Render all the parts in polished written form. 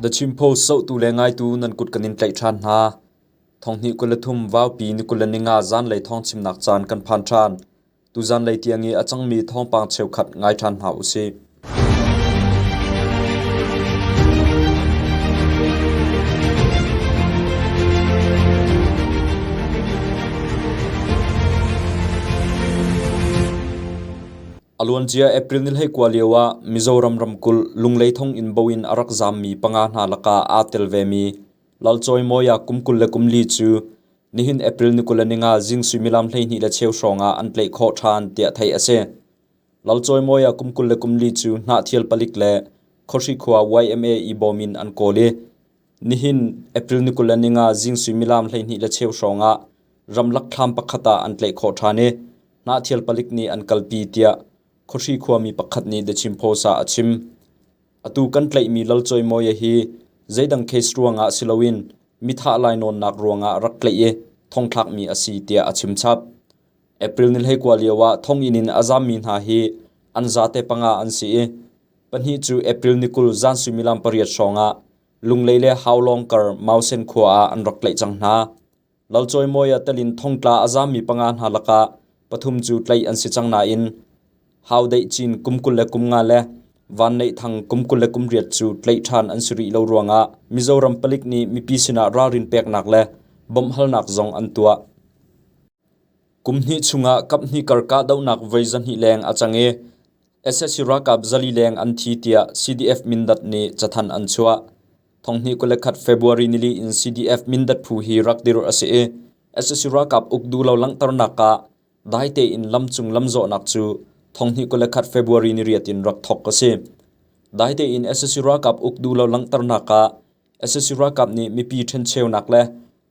The Chin Post zohtu le ngaitu nan kut kan in tlaih ṭhan hna. Thonghnih 23 Vaupi ni 25 zanlei thawngchimnak caan kan phan ṭhan. Tuzan lei tiang i a cangmi thawngpang cheukhat ngai ṭhan hna usih. A luancia April ni 19 lio ah Mizoram ramkulh Lunglei thonginn bo in a rak zaammi panga hna lakah aa tel vemi Lalcawimawia kum 24 cu nihin April ni 25 zing suimilam 12:15 hrawng ah an tlaih khawh ṭhan tiah theih a si. Lalcawimawia kum 24 cu Hnahthial palik le Khuahri khua YMA i bawm in an kawl i nihin April ni 25 zing suimilam 12:15 hrawng ah ramlak thlam pakhat ah an tlaih khawh ṭhan i Hnahthial palik nih an kalpi tiah Khuahri khuami pakhat nih The Chin Post ah a chim. Atu kan tlaihmi Lalcawimawia hi zeidang case ruangah si loin mithah lainawnnak ruangah rak tlaih i thongthlakmi a si tiah a chim chap. April ni 19 lio ah thonginn in a zammi hna hi an zate panga an si i pahnih cu April ni 20 zan suimilam pariat hrawngah Lunglei le Haulawng kar Mausen khua ah an rak tlaih cang hna. Lalcawimawia telin thongtla a zammi panga hna lakah pathum cu tlaih an si cang nain Hau Deih Cin kum 25 le Van Neih Thang kum 28 cu tlaih ṭhan an si rih lo ruangah Mizoram palik nih mipi sinah ralrin peknak le bawmhhalnak zong an tuah. Kum hnih chungah kaphnih kar kahdohnak voi 200 leng a cang i sac ralkap 400 leng an thi tiah CDF Mindat nih cathanh an chuah. Thonghnih 21 February nili in CDF Mindat phu hi rak dirh a si i sac ralkap uk duh lo langhternak ah dai tein lamcung lamzawhnak cu thonghnih 21 February ni riat in rak thawk a si. Dai tein sac ralkap uk duh lo langhternak ah sac ralkap nih mipi ṭhencheunak le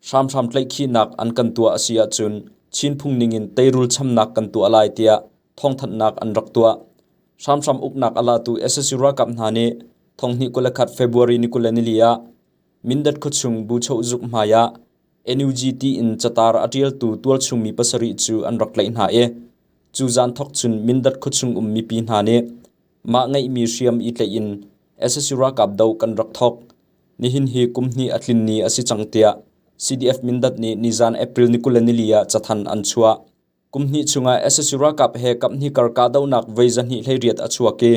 hramhram tlaihkhihnak an kan tuah a si ahcun Chin phung ningin teirul chamnak kan tuah lai tiah thawngthanhnak an rak tuah. Hramhram uknak a latu sac ralkap hna nih thonghnih 21 February ni 24 ah Mindat khuachung Buchoh zuk hmai ah NUG tiin catar a ṭialtu tualchung mi pasarih cu an rak tlaih hna i cu zan thawk cun Mindat khuachung um mipi hna nih mah ngeihmi hriam i tlaih in sac ralkap doh kan rak thawk. Nihin hi kum hnih a tlin ni a si cang tiah CDF Mindat nih nizan April ni 24 ah cathanh an chuah. Kum hnih chungah sac ralkap he kaphnih kar kahdohnak voi 218 a chuak i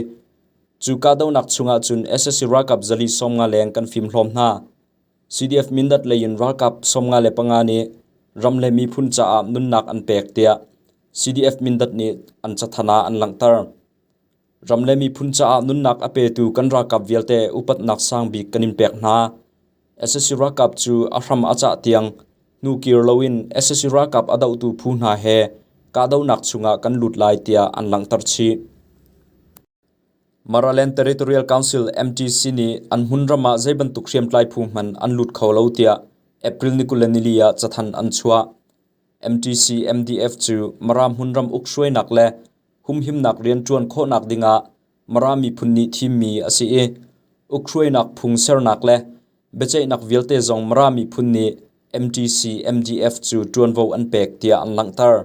cu kahdohnak chungah cun sac ralkap 450 leng kan fimhlawm hna. CDF Mindat lei in ralkap 55 nih ram le miphun caah nunnak an pek tiah CDF Mindat nih an cathanh ah an langhter. Ram le miphun caah nunnak a petu kan ralkap vialte upatnak sang bik kan in pek hna. Sac ralkap cu a hram a cah tiang hnukir loin sac ralkap a dohtu phu hna he kahdohnak chungah kan lut lai tiah an langhter chih. Maraland Territorial Council MTC nih an hmunram ah zeibantuk hriamtlai phu hmanh an lut kho lo tiah April ni 24 ah cathanh an chuah. MTC MDF cu Mara hmunram ukhruainak le humhimnak rianṭuan khawhnak dingah Mara miphun nih thimmi a si i ukhruainak phung sernak le biaceihnak vialte zong Mara miphun nih MTC MDF cu ṭuanvo an pek tiah an langhter.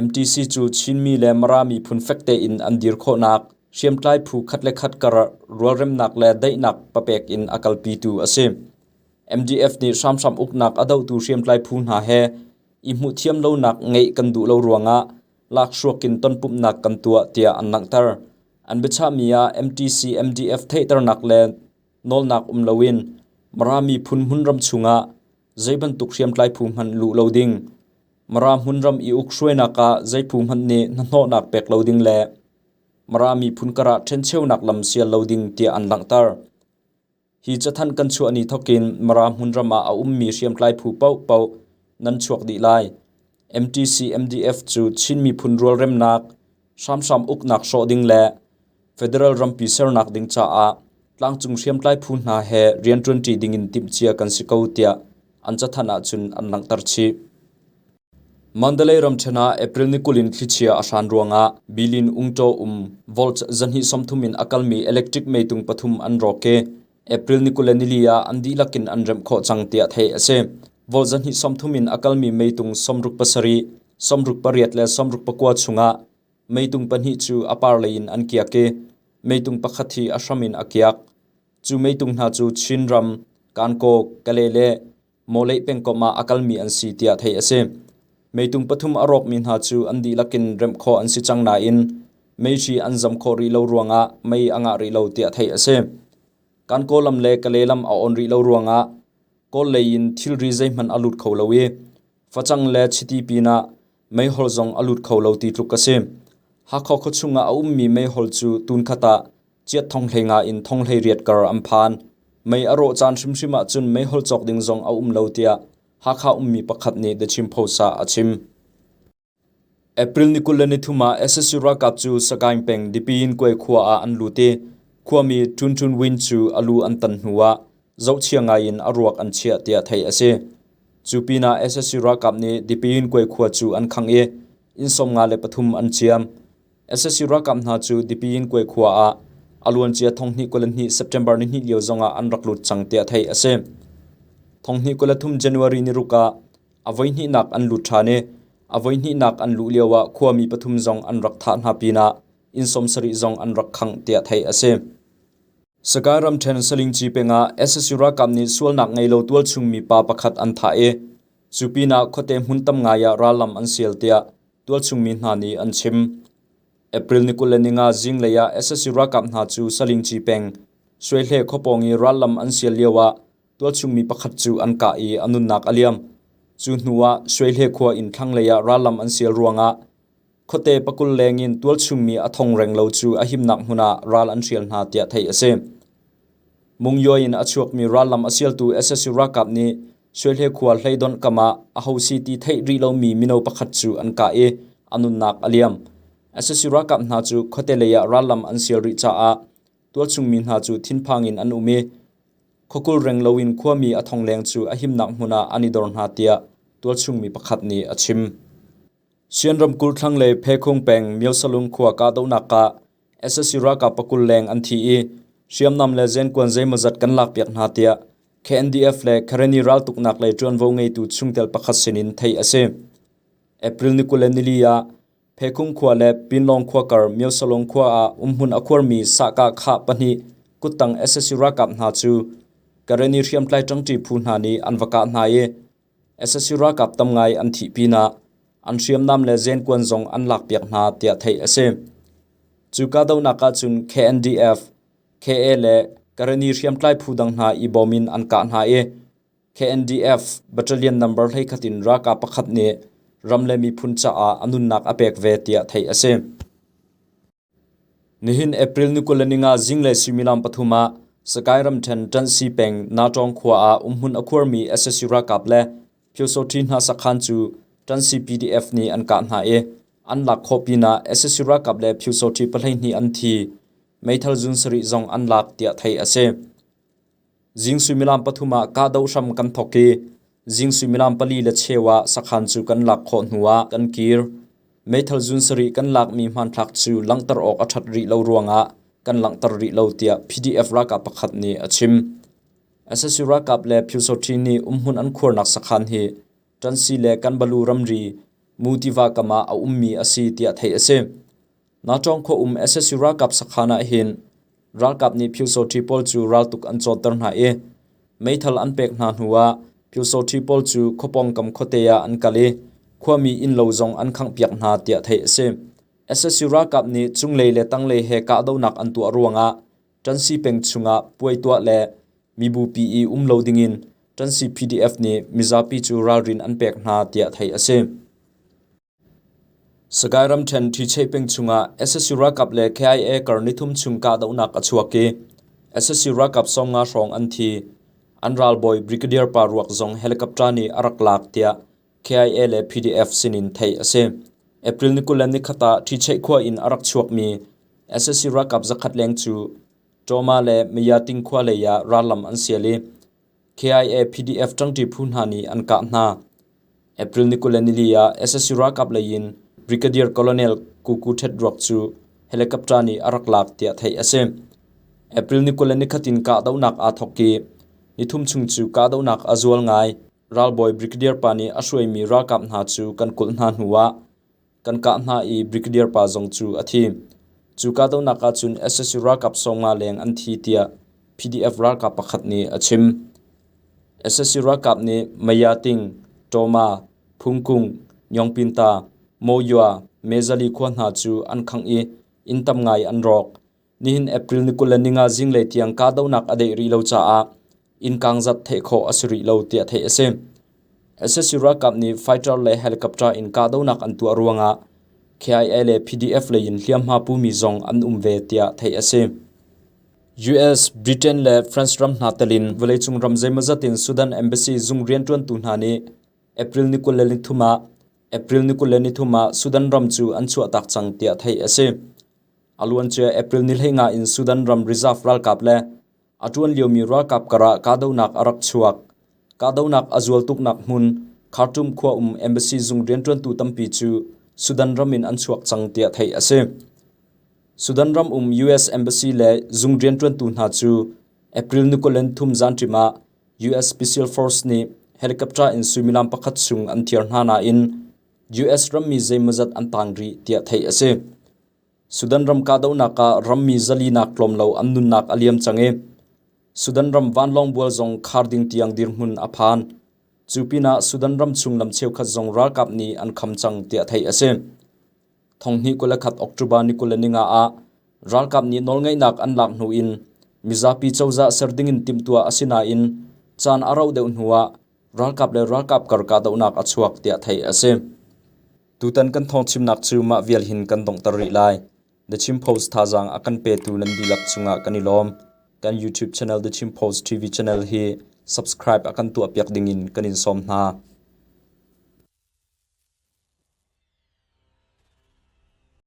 MTC cu Chinmi le Mara miphun fek tein an dir khawhnak hriamtlai phu khat le khat kar rualremnak le daihnak papek in a kalpitu a si. MDF nih hramhram uknak a dohtu hriamtlai phu hna he i hmuhthiam lonak ngeih kan duh lo ruangah lakhruak in tonpumhnak kan tuah tiah an langhter. An biachahmi ah MTC MDF theihternak le nawlnak um loin Mara miphun hmunram chungah zeibantuk hriamtlai phu hmanh luh lo ding, Mara hmunram i ukhruainak ah zei phu hmanh nih hnahnawhnak pek lo ding le Mara miphun karah ṭhencheunak lam sial lo ding tiah an langhter. Hi cathanh kan chuah ni thokin Mara hmunram ah a ummi hriamtlai phu paohpaoh nan chuak dih lai. MTC MDF cu Chin miphun rualremnak, hramhram uknak hrawh ding le federal rampi sernak ding caah tlangcung hriamtlai phu hna he rianṭuanṭi dingin timhcia kan si ko tiah an cathanh ahcun an langhter chih. Mandalay ramṭhen ah April ni 20 in thlichia a hran ruangah Bilin Ungtaw um volt 230 in a kalmi electric meitung pathum an rawk i April ni 24 ah an dihlak in an remh khawh cang tiah theih a si. Volt 230 in a kalmi meitung 67, 68 le 69 chungah meitung pahnih cu a par lei in an kiak i meitung pakhat hi a hram in a kiak. Cu meitung hna cu Chinram, Kankaw, Kalay le Mawleih pengkomh ah a kalmi an si tiah theih a si. Meitung pathum a rawkmi hna cu an dihlak in remh khawh an si cang nain meihri an zam khawh rih lo ruangah mei a ngah rih lo tiah theih a si. Kankaw lam le Kalay lam a on rih lo ruangah Kawl lei in thilri zeihmanh a lut kho lo i facang le chiti pinah meihol zong a lut kho lo ti tluk a si. Hakha khuachung ah a ummi meihol cu tunkhat ah chiat thong hlei nga in thong hlei riat kar an phan. Mei a rawh caan hrimhrim ahcun meihol cawk ding zong a um lo tiah Hakha ummi pakhat nih The Chin Post ah a chim. April ni 23 ah SSU ralkap cu Sagaing peng Dipin Kue khua ah an lut i khuami Tun Tun Win cu a lu an tan hnu ah zohchia ngai in a ruak an chiah tiah theih a si. Cu pinah SSU ralkap nih Dipin Kue khua cu an khangh i inn 53 an ciam. SSU ralkap hna cu Dipin Kue khua ah a luancia 2022 September nihnih lio zongah an rak lut cang tiah theih a si. 2023 January ni ruk ah a voihnihnak an lut ṭhan i a voihnihnak an luh lioah khuami pathum zong an rak thah hna pinah inn 70 zong an rak khangh tiah theih a si. Sagaing ramṭhen Salingci peng ah SSU ralkap nih sualnak ngei lo tualchung mi pa pakhat an thah i cu pinah khuate hmun tam ngai ah rallam an sial tiah tualchung mi hna nih an chim. April ni 25 zinglei ah SSU ralkap hna cu Salingci peng Suaihle khuapawng i rallam an sial lioah tualchung mi pakhat cu an kah i a nunnak a liam. Cu hnu ah Suaihle khua in thlanglei ah rallam an sial ruangah khuate pakul leng in tualchung mi a thong reng lo cu a himnak hmun ah ral an hrial hna tiah theih a si. Mungyaw in a chuakmi rallam a sialtu SSU ralkap nih Suaihle khua hleidonh kam ah aho si ti theih rih lomi mino pakhat cu an kah i a nunnak a liam. SSU ralkap hna cu khuate lei ah rallam an sial rih caah tualchung mi hna cu thinphang in an um i Khuakul reng loin khuami a thongleng cu a himnak hmun ah an i dor hna tiah tualchung mi pakhat nih a chim. Sian ramkulh thlanglei Phekhung peng Myosalung khua kahdohnak ah sac ralkap pakul leng an thi i hriamnam le zenkuan zeimawzat kan lakpiak hna tiah KNDF le Karenni raltuknak lei ṭuanvo ngeitu chungtel pakhat sinin theih a si. April ni 24 ah Phekhung khua le Pinlong khua kar Myosalong khua ah umhmun a khuarmi sahkah khah pahnih kuttang sac ralkap hna cu Karenni hriamtlai ṭangṭi phu hna nih an va kah hna i sac ralkap tam ngai an thih pinah an hriamnam le zenkuan zong an lakpiak hna tiah theih a si. Cu kahdohnak ahcun KNDF, KA le Karenni hriamtlai phu dang hna i bawm in an kah hna i KNDF Battalion number 11 in ralkap pakhat nih ram le miphun caah a nunnak a pek ve tiah theih a si. Nihin April ni 25 zinglei suimilam pathum ah Sagaing ramṭhen Ṭanhsi peng Natawng khua ah umhmun a khuarmi sac ralkap le Pyosawṭhi hna sakhan cu Ṭanhsi PDF nih an kah hna i an lak khawh pinah sac ralkap le Pyosawṭhi 12 an thi. Meithal zun sarih zong an lak tiah theih a si. Zing suimilam pathum ah kahdoh hram kan thawk i zing suimilam pali le cheu ah sakhan cu kan lak khawh hnuah kan kir. Meithal zun sarih kan lakmi hmanthlak cu langhter awk a ṭhat rih lo ruangah kan langhter rih lo tiah PDF ralkap pakhat nih a chim. Sac ralkap le Pyusawṭhi nih umhmun an khuarnak sakhan hi Ṭansi le Kanbalu ramri Mu tiva kam ah a ummi a si tiah theih a si. Natawng khua um sac ralkap sakhan ah hin ralkap nih Pyusawṭhi pawl cu raltuk an cawnter hna i meithal an pek hna hnu ah Pyusawṭhi pawl cu khuapawngkam khuate ah an kal i khuami innlo zong an khanghpiak hna tiah theih a si. Sac ralkap nih cunglei le tanglei he kahdohnak an tuah ruangah Ṭansi peng chungah puai tuah le mibupi i um lo dingin Ṭansi PDF nih mizapi cu ralrin an pek hna tiah theih a si. Sagaing ramṭhen Ṭhichei peng chungah sac ralkap le KIA kar nithum chung kahdohnak a chuak i sac ralkap 50 hrawng an thi. An ralbawi Brigadier pa ruak zong helicopter nih a rak lak tiah KIA le PDF sinin theih a si. April ni 21 ah Ṭhichei khua in a rak chuakmi sac ralkap zakhat leng cu Ṭawma le Mayating khua lei ah rallam an sial i KIA PDF ṭangṭi phu hna nih an kah hna. April ni 24 ah sac ralkap lei in Brigadier Colonel Kuku Thet ruak cu helicopter nih a rak lak tiah theih a si. April ni 21 in kahdohnak aa thawk i nithum chung cu kahdohnak a zual ngai. Ralbawi Brigadier pa nih a hruaimi ralkap hna cu kan kulh hna hnu ah kan kah hna i Brigadier pa zong cu a thi. Cu kahdohnak ahcun sac ralkap 50 leng an thi tiah PDF ralkap pakhat nih a chim. Sac ralkap nih Mayating, Tawma, Phungkung, Nyongpinta, Moyua, Mezali khua hna cu an khangh i inn tam ngai an rawk. Nihin April ni 25 zinglei tiang kahdohnak a daih rih lo caah inn kaangzat theih khawh a si rih lo tiah theih a si. Sac ralkap nih fighter le helicopter in kahdohnak an tuah ruangah KIA le PDF lei in hliamhma pumi zong an um ve tiah theih a si. US, Britain le France ram hna telin vawleicung ram zeimawzat in Sudan Embassy zung rianṭuantu hna nih April ni 23 ah April ni 23 ah Sudan ram cu an chuahtak cang tiah theih a si. A luancia April ni 15 in Sudan ram reserve ralkap le a ṭuan liomi ralkap karah kahdohnak a rak chuak. Kahdohnak a zual tuknak hmun Khartoum khua um embassy zung rianṭuantu tampi cu Sudan ram in an chuak cang tiah theih a si. Sudan ram um US embassy le zung rianṭuantu hna cu April ni 23 zanṭim ah US Special Force nih helicopter in suimilam pakhat chung an thiar hna nain US rammi zeimawzat an tang rih tiah theih a si. Sudan ram kahdohnak ah rammi zalinak tlawm lo an nunnak a liam cang i Sudan ram vanlawng bual zong khar ding tiang dirhmun a phan. Cu pinah Sudan ram chung lam cheukhat zong ralkap nih an kham cang tiah theih a si. Thonghnih 21 October ni 25 ah ralkap nih nawlngeihnak an lak hnu in mizapi cozah ser ding in timhtuah a si nain caan a rauh deuh hnu ah ralkap le ralkap kar kahdohnak a chuak tiah theih a si. Tutan kan thawngchimnak cu mah vial hin kan donghter rih lai. The Chin Post thazaang a kan petu nan dihlak cungah kan i lawm. Kan YouTube channel The Chin Post TV channel hi subscribe a kan tuahpiak dingin kan in sawm hna.